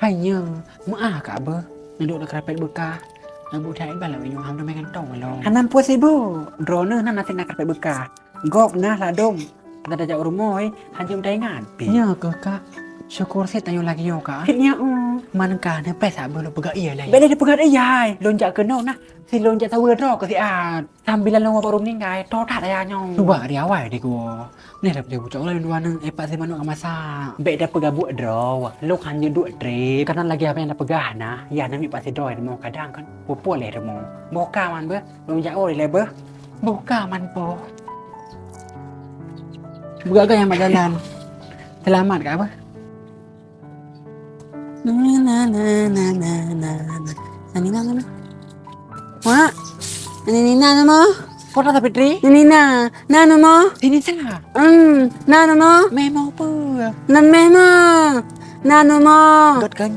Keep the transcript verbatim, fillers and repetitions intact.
Hai nyoe, meu'ah kah beuh, neuduek lam karpet beukah. Nyang buet that iban lagèe nyoe, hana meuteumé kantong lom. Hana peue sibuk, droeneuh na naseb na karpet beukah. Gob na ladôm, gata jak u rumoh, eh, hanjeuet meudaingat pih. Nyoe keuh, Kak. Syukur cit tanyoe lagèe nyoe, Kak. Cit nyoe, uh. Man kah neupèh sabé lôn peugah ié lé. Bèk lé teupeugah ié, hai. Lôn jak keunoe nah. Si lôn jak saweue droe keu siat. Sambilan lôn woe bak ureueng meuninggai, tho that ayah nyoe. Cuba di awai di gua. Neh dap dia bucok lain dua nang, eh, pat si manok ka masak. Bèk tapeugah buet droe. Lôn hanjeuet duek trép. Kadang lagèe apa nyang tapeugah nah, yah namiet pat si droe rumoh kadang kan. Pupo lé rumoh. Boh ka man beuh. Lôn jak oi lé beuh. Boh ka man poh. Beugagai nyang bak jalan. Seulamat kah beuh. Na, na, na, na, na, na, na. Na Nina, na, na. Mak. Na Nina, na, ma. Peue na, Fitri? Na Nina, na, na, ma. Sini sana. Hmm, na, na, ma. Memo peue? Na memo. Na, na, ma. Dot kan